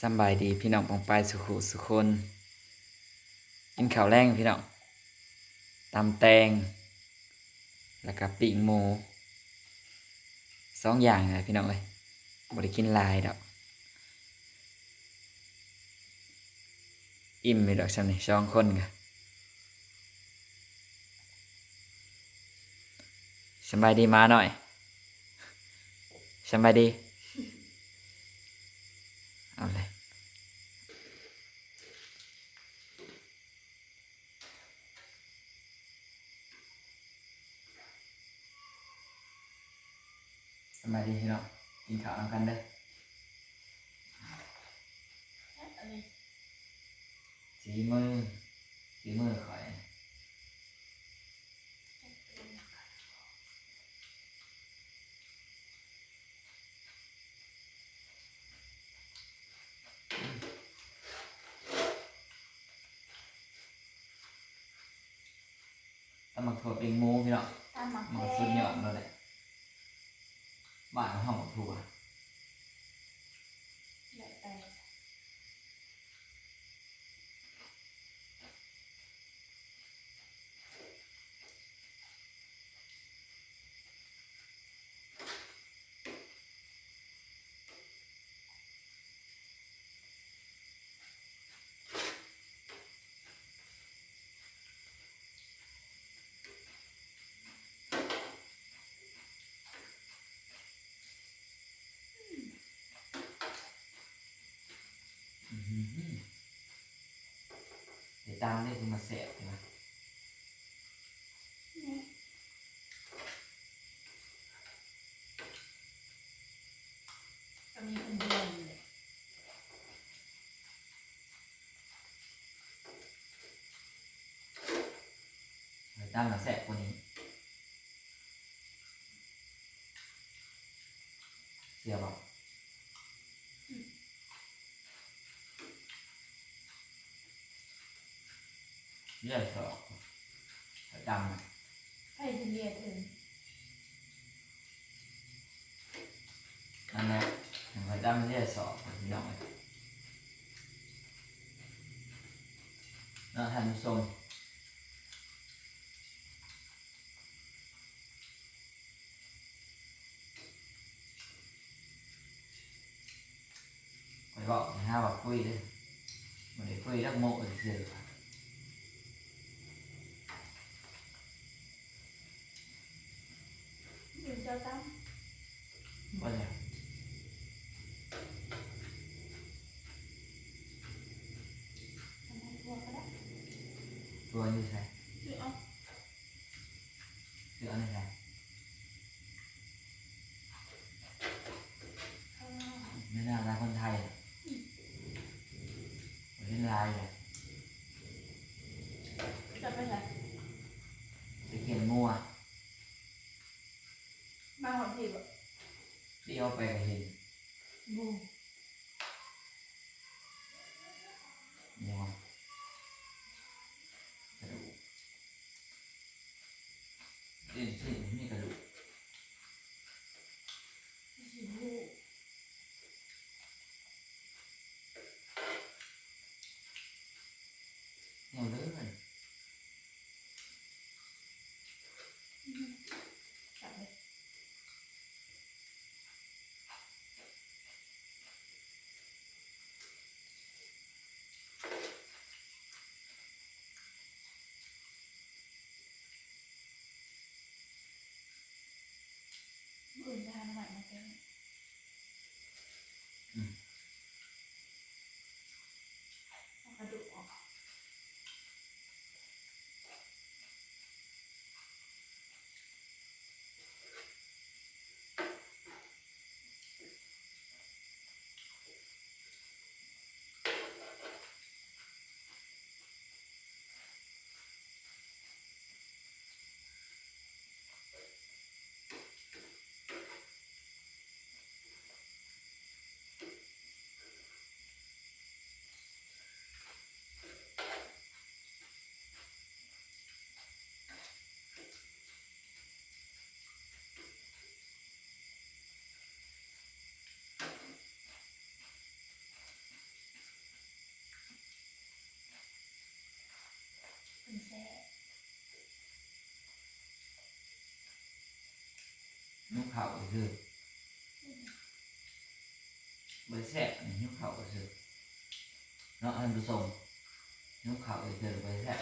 ສຳບາຍດີພີ່ນ້ອງປ້ອງປາຍສູ່ຄູ່ສູ່ຄົນ. ກິນເຂົ້າແລງພີ່ນ້ອງ, ຕຳແຕງ ແລ້ວກະປີ້ງໝູ ສອງຢ່າງນີ້ແຫຼະພີ່ນ້ອງເອີຍ, ບໍ່ໄດ້ກິນຫຼາຍດອກ. ອີ່ມຢູ່ດອກຊ່ຳນີ້ ສອງຄົນກະ. ສຳບາຍດີໝານ້ອຍ, ສຳບາຍດີ. ເອົາເລີຍ. ສະບາຍດີພີ່ນ້ອງ, ກິນເຂົ້ານຳກັນເດີ. ສີມື ສີມືຂ້ອຍ. ຕຳໝາກຖົ່ວປີ້ງໝູພີ່ນ້ອງ, ຕຳໝາກ ມັນສຸດຍອດໂລດແຫຼະ. ບ້ານເຮົາໝາກຖົ່ວ ແລ້ວແຕ່. ອືມ ໄປຕຳເດ້ ຄືມາແຊບແທ້ວະ. ກະມີຄົນດຽວນີ້ແຫຼະ. ໄປຕຳນະແຊບກວ່ານີ້. ເຊື່ອບໍ່? ອືມ ເລືອດສອກ ໄປຕຳນະ ໃຜຊິເລຍເຖິງ. ອັນນັ້ນ ເຫັນຂ້ອຍດຳເລຍສອກ ພີ່ນ້ອງເອີຍ ເນາະທ່ານຜູ້ຊົມ. ຂ້ອຍເວົ້າ ຫາວ່າຄຸຍເດ້ ບໍ່ໄດ້ຄຸຍດອກ ໂມ້ຊື່ໆ. ອື່ນເຈົ້າຕຳ ບໍ່ແລ້ວ ຕຳໃຫ້ທົ່ວກະໄດ້ ທົ່ວຢູ່ໃສ? ຊື້ເອົາ ຊື້ເອົາໃນໃສ? ເອີ ໃນໜ້າຕາຄົນໄທ ອືມ ເຫັນຫຼາຍແຫຼະ. ຈະໄປໃສ? ໄປຂຽນງົວ. ມາຮອດພີ້ບໍ່? ທີ່ເຮົາໄປກະເຫັນ. ບໍ່. ຍັງວ່າ ກະດູກ. ເອີ ທີ່ນີ້ກະດູກ. ຊິຮູ້. ແນວເລີຍ ອືມ ຄັກເລີຍ. ເຂົ້າຊື່ ບໍ່ໄດ້ແຊບ ອັນນີ້ຫິວເຂົ້າຊື່ເນາະທ່ານຜູ້ຊົມ, ຫິວເຂົ້າຊື່ບໍ່ໄດ້ແຊບ.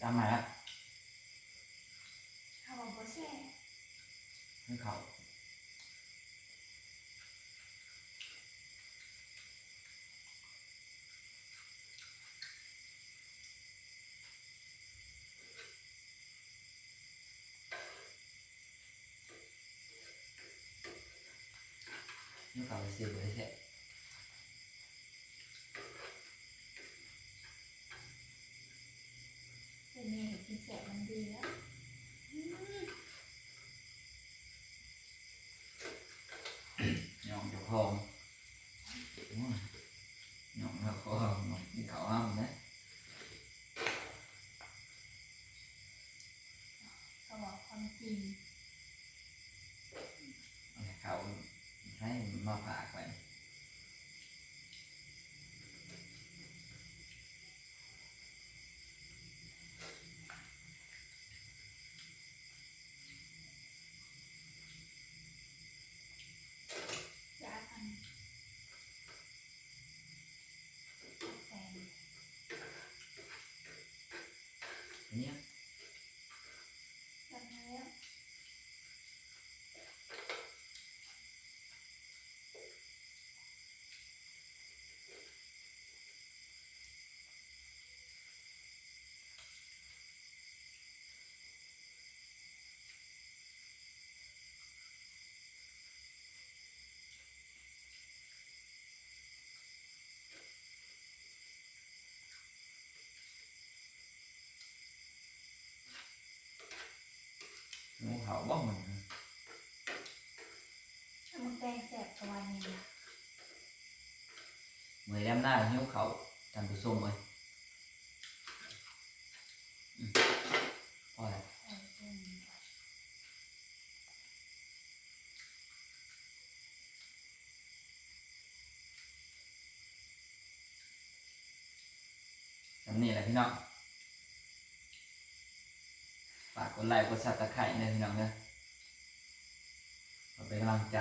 ຕຳໃໝ່ລະ ເຮົາວ່າບໍ່ແຊບ ຄືເຂົ້າ. ນີ້ເຂົາຊິບໍ່ໄດ້ແຊບ ແຕ່ແມ່ກໍກິນແຊບມັນດີແລ້ວ. ຍ້ອງເຈົ້າຂອງ ໂອ້ຍ ຍ້ອງເຈົ້າຂອງ ກິນເຂົ້າຫ້ຳນະ. ເຂົາເວົ້າຄວາມຈິງ ເຂົາໃຫ້ມາຝາກໄວ້. ຢາກອັນ ແປງ ບໍ່ ມັນ ໝາກແຕງແຊບກວ່ານີ້ນະ. ເມື່ອຍແລ້ວນາ ຫິວເຂົ້າ ທ່ານຜູ້ຊົມເອີຍ. ອືມ ພໍແລ້ວ. ສ່ຳນີ້ແຫຼະພີ່ນ້ອງ. ຝາກກົດໄລກົດຊັບສະໄຄຣບເດີພີ່ນ້ອງເດີ ເພື່ອເປັນກຳລັງໃຈ.